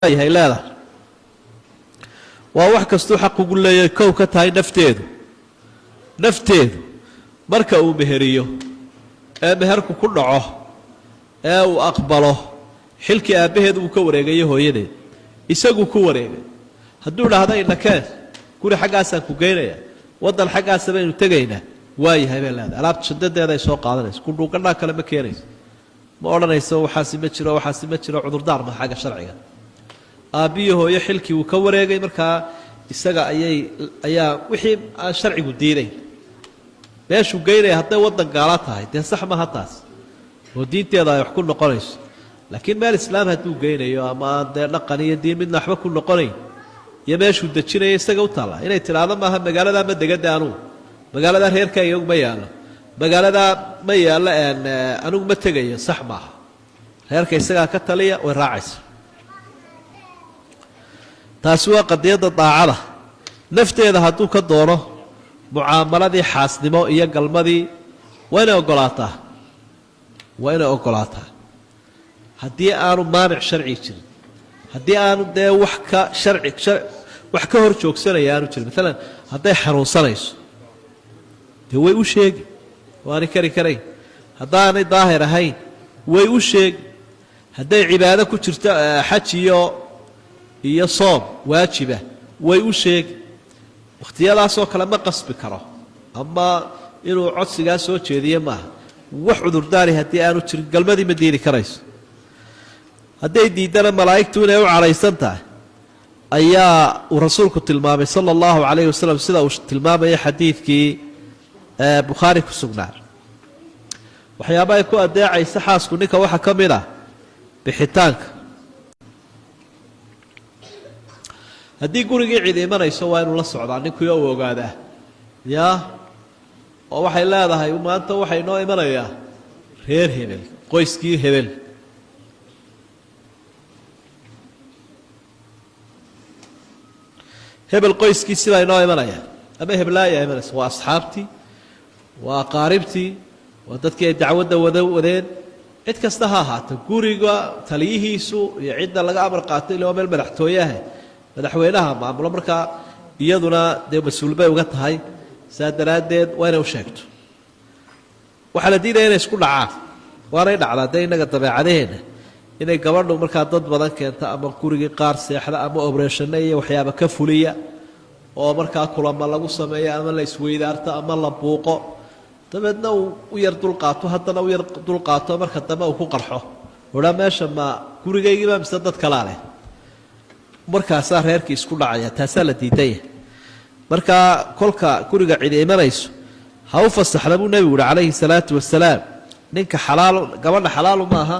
Yahay leedahay waa wax kastuu xaq ugu leeyahay, kow ka tahay nafteedu. Nafteedu marka uu meheriyo ee meherku ku dhaco ee uu aqbalo, xilkii aabbaheed uu ka wareegayo, hooyadeed isaguu ku wareegay. Hadduu idhaahdo "Inakeen, guri xaggaasaan ku geynaya, waddan xaggaasa baynu tegaynaa," waayahay bay leedahay. Alaabta shadadeeda ay soo qaadanayso, kudhuuqadhaa kale ma keenayso, ma odhanayso waxaasi ma jiro, waxaasi ma jiro. Cudurdaar ma xagga sharciga. Aabbiyo hooyo xilkii uu ka wareegay, markaa isaga ayay ayaa wixii aan sharcigu diidayn meeshuu geynaya. Hadday waddan gaala tahay, dee sax maha taas oo diinteeda ay wax ku noqonayso. Laakiin meel islaam hadduu geynayo ama aan dee dhaqan iyo diin midna waxba ku noqonayn iyo meeshuu dejinayo, isaga u taalla. Inay tidhaahdo maaha "Magaaladaa ma degade anugu, magaaladaa reerkayga ma yaallo, magaaladaa ma yaallo, anigu ma tegayo," sax maaha. Reerka isagaa ka taliya, way raacaysa. Taasi waa qadiyadda daacada. Nafteeda hadduu ka doono mucaamaladii xaasnimo iyo galmadii, waa inay ogolaataa, waa inay ogolaataa, haddii aanu maanic sharci jirin, haddii aanu dee wax ka sharci wax ka hor joogsanaya aanu jirin. Maalan hadday xanuunsanayso, dee way u sheegi, waanay kari karayn. Haddaanay daahir ahayn, way u sheegi. Hadday cibaado ku jirto, xaj iyo soom waajiba, way u sheegi. Wakhtiyadaasoo kale ma qasbi karo ama inuu codsigaa soo jeediye maaha. Wax cudurdaari haddii aanu jirin, galmadii ma diidi karayso. Hadday diiddana, malaa'igtu inay u cadhaysan tahay ayaa uu rasuulku tilmaamay sala allahu calayhi wasalam, sida uu tilmaamaya xadiidkii Bukhaari ku sugnaa. Waxyaaba ay ku adeecaysa xaasku ninka waxaa ka mid ah bixitaanka. Haddii gurigii cid imanayso, waa inuu la socdaa ninkii oo u ogaadaa. Yaa oo waxay leedahay "Maanta waxaa inoo imanayaa reer hebel, qoyskii hebel." Hebel qoyskiisi baa inoo imanaya ama heblaaya imanaysa. Waa asxaabtii, waa aqaaribtii, waa dadkii ay dacwadda wada wadeen, cid kasta ha ahaato. Guriga taliyihiisu iyo cidda laga amar qaatay, ila waa meel madaxtooyaha, madaxweynaha maamulo. Markaa iyaduna dee mas-uul bay uga tahay, saa daraaddeed waa inay u sheegto. Waxaa la diidaya inay isku dhacaan, waanay dhacdaa dee innaga dabeecadaheenna, inay gabadhu markaa dad badan keento ama gurigii qaar seexda ama obreeshanno iyo waxyaaba ka fuliya, oo markaa kulama lagu sameeyo ama la isweydaarto ama la buuqo, dabeedna uu u yar dulqaato, haddana u yar dulqaato, marka dambe uu ku qarxo, odhaa "Meesha ma gurigaygiiba mise dad kalaa leh?" Markaasaa reerkii isku dhacaya, taasaa la diidanya. Markaa kolka guriga cidi imanayso, ha u fasaxda buu nebigu uhi calayhi salaatu wasalaam. Ninka xalaal, gabadha xalaalu maaha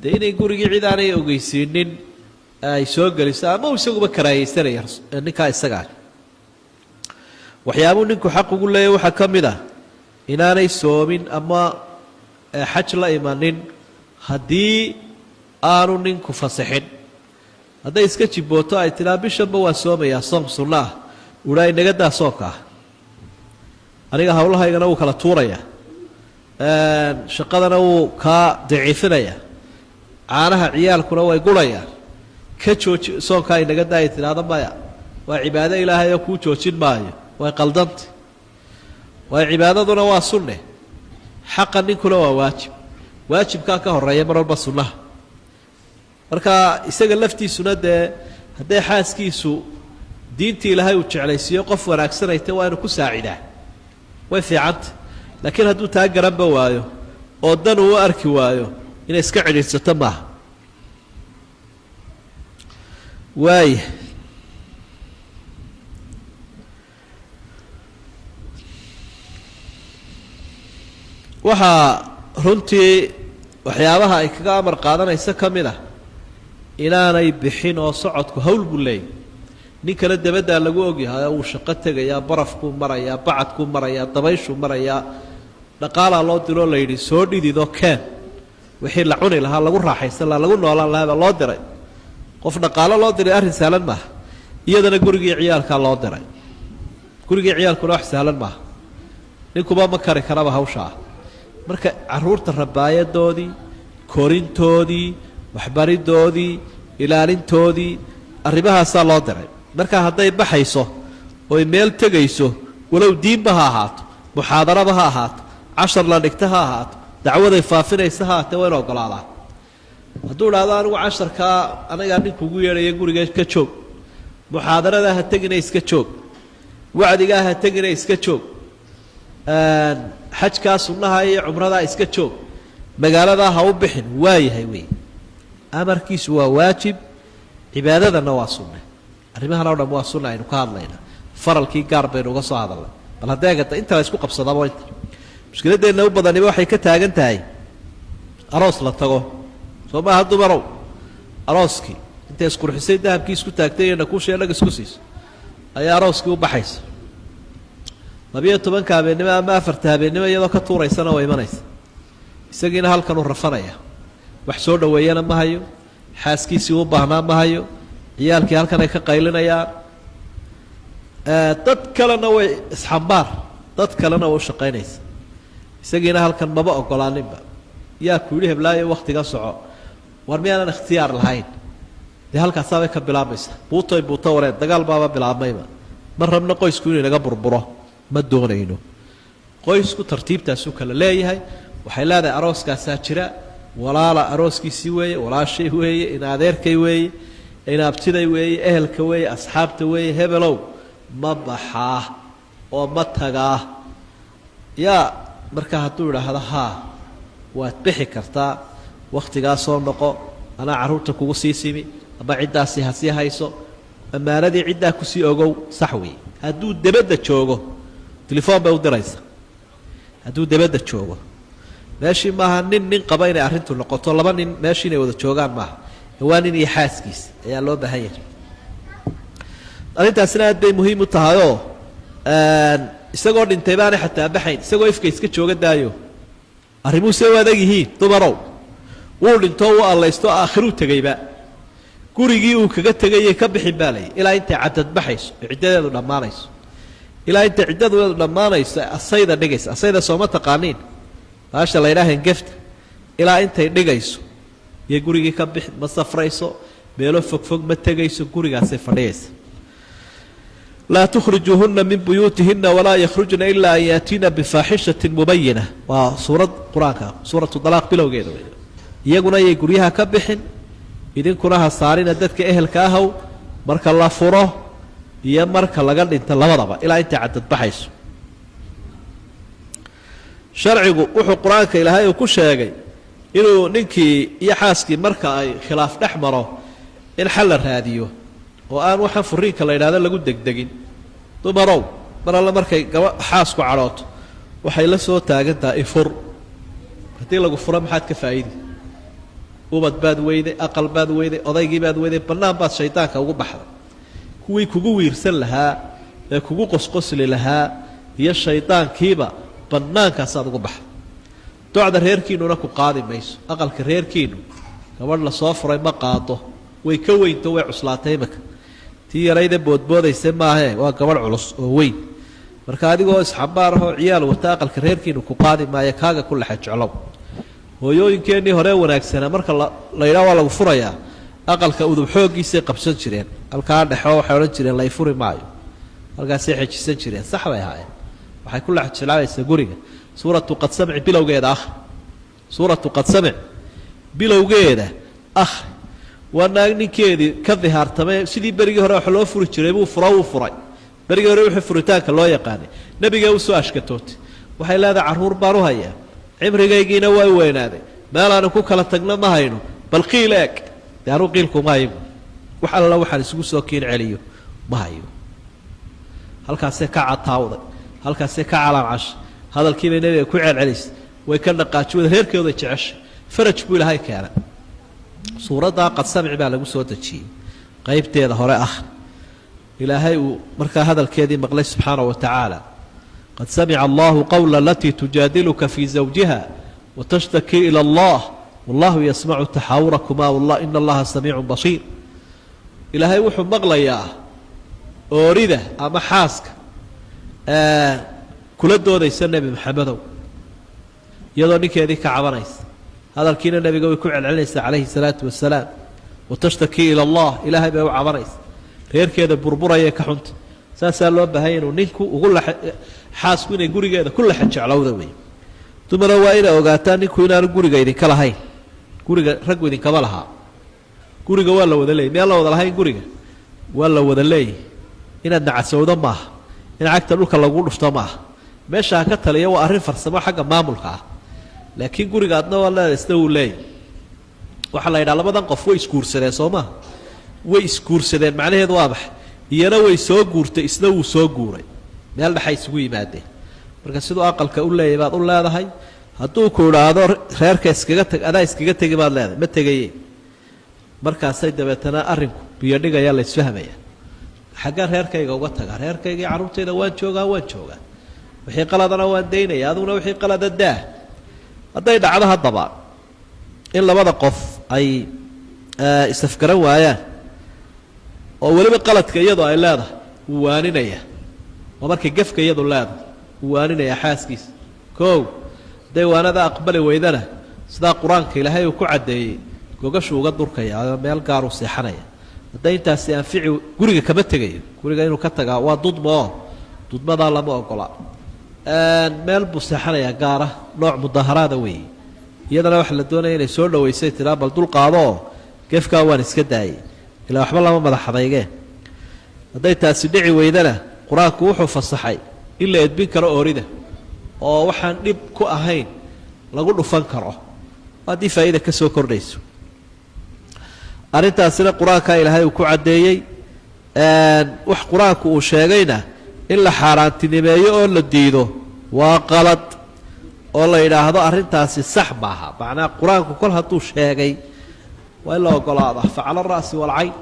dee inay gurigii cid aanay ogeysiinin ay soo geliso ama uu isaguba karaahiyeysanaya ninkaa isagaa. Waxyaabuu ninku xaq ugu leeyahy waxaa ka mid ah inaanay soomin ama xaj la imanin haddii aanu ninku fasixin. Hadday iska jibbooto, ay tidhaa "Bishanba waa soomayaa, soom sunno ah," uhaa "Inaga daa soomka ah, aniga hawlahaygana wuu kala tuuraya, shaqadana wuu kaa daciifinaya, caanaha ciyaalkuna way gurayaan, ka jooji soonkaa, inaga daaya," tidhaahdo "Maya, waa cibaado Ilaahay oo kuu joojin maayo," way qaldanta. Waayo cibaadaduna waa sunne, xaqa ninkuna waa waajib. Waajibkaa ka horeeya mar walba sunnaha. Marka isaga laftiisuna dee hadday xaaskiisu diintii Ilaahay uu jeclaysiiyo, qof wanaagsanayta, waa inuu ku saacidaa, way fiicanta. Laakiin hadduu taa garanba waayo oo dan uu u arki waayo, inay iska cidhiidhsato maaha. Waaya, waxaa runtii waxyaabaha ay kaga amar qaadanaysa ka mid ah inaanay bixin oo socodku hawl buu leeyahy. Nin kale dabaddaa lagu ogyahay oo wuu shaqo tegayaa, barafkuu marayaa, bacadkuu marayaa, dabayshuu marayaa, dhaqaalaa loo diroo la yidhi "Soo dhididoo keen wixii la cuni lahaa, lagu raaxaysan lahaa, lagu noolaan lahaa" baa loo diray. Qof dhaqaalo loo diray arrin sahlan maaha. Iyadana gurigii ciyaalkaa loo diray, gurigii ciyaalkuna wax sahlan maaha, ninkuba ma kari karaba hawshaa. Marka carruurta rabaayadoodii, korintoodii, waxbaridoodii, Ilaalintoodii arrimahaasaa loo diray. Marka hadday baxayso oy meel tegayso, walow diinba ha ahaato, muxaadaraba ha ahaato, cashar la dhigta ha ahaato, dacwaday faafinaysa ha ahaatee, waa inu ogolaadaa. Hadduu idhaahdo anigu casharkaa anagaa ninkuugu yeedhaya, guriga ka joog, muxaadaradaa ha tegina iska joog, wacdigaa ha tegina iska joog, xajkaa sunnaha iyo cumradaa iska joog, magaaladaa ha u bixin, waayahay wey. Amarkiisu waa waajib, cibaadadana waa sunne. Arrimahan o dham waa sunna aynu ka hadlaynaa, faralkii gaar baynu uga soo hadalnay. Bal haddeegata inta la isku qabsadaba, inta mushkiladeenna u badaniba waxay ka taagan tahay aroos la tago. Soo maaha, dumarow? Arooskii intay isqurxisay, dahabkii isku taagtay iyo nakuusha dhag isku siiso, ayaa arooskii u baxaysa 12-ka habeennimo ama 4-ta habeennimo, iyadoo ka tuuraysana waa imanaysa. Isagiina halkanuu rafanaya, wax soo dhoweeyana ma hayo, xaaskiisii u baahnaa ma hayo, ciyaalkii halkan ay ka qaylinayaan, dad kalena way isxambaar, dad kalena way u shaqaynaysa. Isagiina halkan maba ogolaaninba. Yaa ku yidhi heblaayo waktiga soco? War miyaanan ikhtiyaar lahayn? Dee halkaasaabay ka bilaabmaysa. Buutoy buuto wareen, dagaal baaba bilaabmayba. Ma rabno qoysku inuu inaga burburo, ma doonayno. Qoysku tartiibtaasuu kala leeyahay. Waxay leedahay arooskaasaa jira, walaala arooskiisii weeye, walaashay weeye, in adeerkay weeye, in abtiday weeye, ehelka weeye, asxaabta weeye, hebelow ma baxaa oo ma tagaa? Yaa marka hadduu idhaahdo haa, waad bixi kartaa, wakhtigaa soo noqo, anaa carruurta kugu sii simi, ama ciddaasi ha sii hayso ammaanadii, ciddaa kusii ogow, sax weeye. Hadduu debadda joogo, telefoon bay u diraysa. Hadduu debadda joogo, meeshii maaha nin nin qaba inay arrintu noqoto, laba nin meeshii inay wada joogaan maaha, waa nin iyo xaaskiisa ayaa loo baahan yahay. Arrintaasina aad bay muhiim u tahayoo, isagoo dhintay baanay xataa baxayn, isagoo ifka iska jooga daayo. Arrimuhu see u adag yihiin, dumarow. Wuu dhinto, uu allaysto, aakhiruu tegeyba, gurigii uu kaga tegayay ka bixin baa layii ilaa intay cadad baxayso oo ciddadeedu dhammaanayso, ilaa intay ciddadeedu dhammaanayso, asayda dhigaysa. Asayda sooma taqaaniin? Baasha la ydhaha hengefta. Ilaa intay dhigayso iyo gurigii ka bixi, ma safrayso, meelo fogfog ma tegayso, gurigaasay fadhiyaysa. Laa tukhrijuuhuna min buyuutihina walaa yakhrujna ilaa an yaatiina bifaaxishatin mubayina. Waa suurad qur-aanka, suuratu dalaaq bilowgeeda wey. Iyaguna yay guryaha ka bixin, idinkuna ha saarina dadka ehelka ahow, marka la furo iyo marka laga dhinto labadaba, ilaa intay cadadbaxayso. Sharcigu wuxuu qur-aanka Ilaahay uu ku sheegay inuu ninkii iyo xaaskii marka ay khilaaf dhex maro in xal la raadiyo, oo aan waxaan furiinka la yidhahdo lagu degdegin. Dumarow, mar alle markay gaba xaasku cadhooto, waxay la soo taagan tahay ifur. Haddii lagu furo, maxaad ka faa'iidi? Ubad baad weyday, aqal baad weyday, odaygii baad weyday, bannaan baad shaydaanka ugu baxday. Kuwii kugu wiirsan lahaa ee kugu qosqosli lahaa iyo shaydaankiiba bannaankaasaad ugu baxday. Docda reerkiinnuna ku qaadi mayso. Aqalka reerkiinnu gabadh lasoo furay ma qaado. Way ka weynto, way cuslaatay imika. Tii yarayda boodboodaysa maahee, waa gabadh culus oo weyn. Marka adigoo isxambaar ahoo ciyaal wata, aqalka reerkiinu ku qaadi maayo. Kaaga ku lexa jeclow. Hooyooyinkeennii hore wanaagsanaa, marka la yidhaha waa lagu furayaa, aqalka udub xooggiisay qabsan jireen, halkaa dhexo. Waxay odhan jireen, lay furi maayo. Halkaasay xejisan jireen. Sax bay ahaayeen. Waxay ku lex jeclaabaysaa guriga. Suuratu qad samic bilowgeeda akhri, suuratu qad samic bilowgeeda akhri. Waa naag ninkeedii ka dihaartamay. Sidii berigii hore wax loo furi jiray buu furo, wuu furay. Berigii hore wixii furitaanka loo yaqaanay nebigee usoo ashkatootay. Waxay leedahay, carruur baan u hayaa, cimrigaygiina waa weynaaday, meelaanu ku kala tagno ma hayno. Bal qiil eeg. Dee anuu qiilkuma hayo, wax alla waxaan isugu soo kiin celiyo ma hayo. Halkaasee ka cataawday, halkaasee ka calaamcashay, hadalkiibay nebiga ku celcelisay, way ka dhaqaaji wada. Reerkooday jeceshay. Faraj buu Ilaahay keenay. Suuraddaa qad samic baa lagu soo dejiyey. Qaybteeda hore ah, Ilaahay uu markaa hadalkeedii maqlay subxaana wa tacaala. Qad samica allahu qowla alatii tujaadiluka fii zawjiha watashtakii ila allah, wallahu yasmacu taxaawurakuma, ina allaha samiicun basiir. Ilaahay wuxuu maqlayaa oorida ama xaaska kula doodaysa Nebi Maxamedow, iyadoo ninkeedii ka cabanaysa. Hadalkiina nebiga way ku celcelinaysaa calayhi salaatu wasalaam. Wa tashtakii ila allah, ilaahay bay u cabanaysa, reerkeeda burburaya ka xunta. Saasaa loo baahanya inuu ninku ugu la xaasku inay gurigeeda ku laxa jeclowda wey. Dumara, waa inay ogaataa ninku inaanu guriga idinka lahayn. Guriga raggu idinkama lahaa, guriga waa la wada leeyay. Miyaan la wada lahayn? Guriga waa la wada leeyay. Inaad nacasowdo maaha, in cagta dhulka lagu dhufto maaha. Meesha ha ka taliya, waa arrin farsamo xagga maamulka ah, laakiin guriga adna waa leedahay, isna wuu leeyay. Waxaa la yidhaha labadan qof way isguursadeen, soo maha? Way isguursadeen, macnaheedu waa maxay? Iyana way soo guurtay, isna wuu soo guuray, meel dhexay isugu yimaadeen. Marka siduu aqalka u leeyay baad u leedahay. Hadduu ku idhaahdo reerka iskaga tag, adaa iskaga tegi baad leedahay, ma tegaye. Markaasay dabeetana arrinku biyo dhigaya, la isfahmaya. Xaggaan reerkayga uga taga? Reerkayga iyo carruurtayda waan joogaa, waan joogaa. Wixii qaladana waan daynaya, adiguna wixii qalada daa. Hadday dhacdo haddaba in labada qof ay isafgaran waayaan, oo weliba qaladka iyadu ay leedahay, wuu waaninaya. Oo markay gefka iyadu leedahay, wuu waaninayaa xaaskiisa. Kow, hadday waanada aqbali weydana, sidaa Qur-aanka Ilaahay uu ku caddeeyey, gogashuu uga durkaya oo meel gaaruu seexanaya. Hadday intaasi anfici, guriga kama tegayo. Guriga inuu ka tagaa waa dudmo, oo dudmadaa lama ogola. Meel buu seexanayaa gaara, nooc mudaharaada weeye. Iyadana waxaa la doonaya inay soo dhaweysay, tiraa bal dul qaado oo gefkaa waan iska daayay, ilaa waxba lama madax adaygeen. Hadday taasi dhici weydana, Qur-aanku wuxuu fasaxay in la edbin karo oorida, oo waxaan dhib ku ahayn lagu dhufan karo haddii faa'iida ka soo kordhayso. Arrintaasina Qur-aankaa Ilaahay uu ku caddeeyey. Wax Qur-aanku uu sheegayna in la xaaraantinimeeyo oo la diido waa qalad, oo la yidhaahdo arrintaasi sax maaha. Macnaa, Qur-aanku kol hadduu sheegay waa in la ogolaada, فعلى الرأس والعين.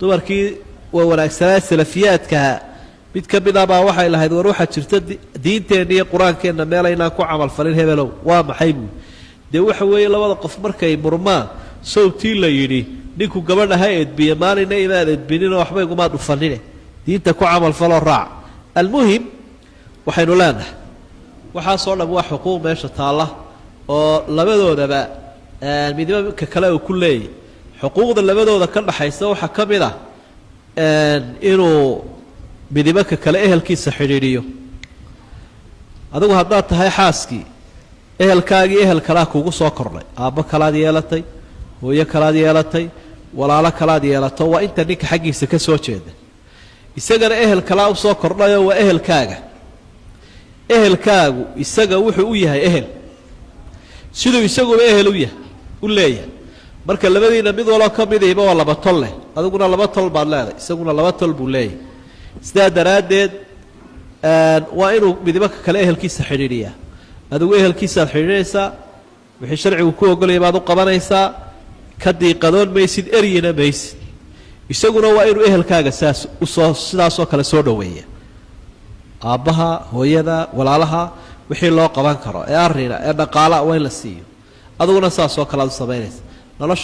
Dumarkii waa wanaagsanaa salafiyaadkaha mid ka mid ah baa waxay lahayd: war, waxaa jirta diinteenna iyo Qur-aankeenna meel aynaan ku camalfalin. Hebelow, waa maxay buui? Dee waxa weeye, labada qof markay murmaan, sowtii la yidhi ninku gabadha ha edbiye, maalina imaad edbininoo waxba igumaa dhufanine, diinta ku camalfaloo raac. Almuhim, waxaynu leenahay waxaasoo dham waa xuquuq meesha taalla, oo labadoodaba midba ka kale uu ku leeyahy. Xuquuqda labadooda ka dhaxaysa waxaa ka mid ah inuu midibo ka kale ehelkiisa xidhiidhiyo. Adigu haddaad tahay xaaskii, ehelkaagii ehel kalaa kugu soo kordhay. Aabbo kalaad yeelatay, hooyo kalaad yeelatay, walaalo kalaad yeelato, waa inta ninka xaggiisa ka soo jeeda. Isagana ehel kalaa usoo kordhayoo waa ehelkaaga. Ehelkaagu isaga wuxuu u yahay ehel siduu isaguba ehel u yahay u leeyahay. Marka labadiina mid waloo ka midiiba waa laba tol leh. Adiguna laba tol baad leedahay, isaguna laba tol buu leeyahay. Sidaa daraaddeed waa inuu midibo ka kale ehelkiisa xidhiidhiyaa. Adigu ehelkiisaad xidhiidhinaysaa, wixii sharcigu ku ogolaya baad u qabanaysaa, ka diiqadoon maysid, eryina maysid. Isaguna waa inuu ehelkaaga saas usoo sidaasoo kale soo dhoweeya, aabbaha, hooyada, walaalaha, wixii loo qaban karo ee arrina ee dhaqaala waa in la siiyo. Adiguna saasoo kale aad u samaynaysa nolosha.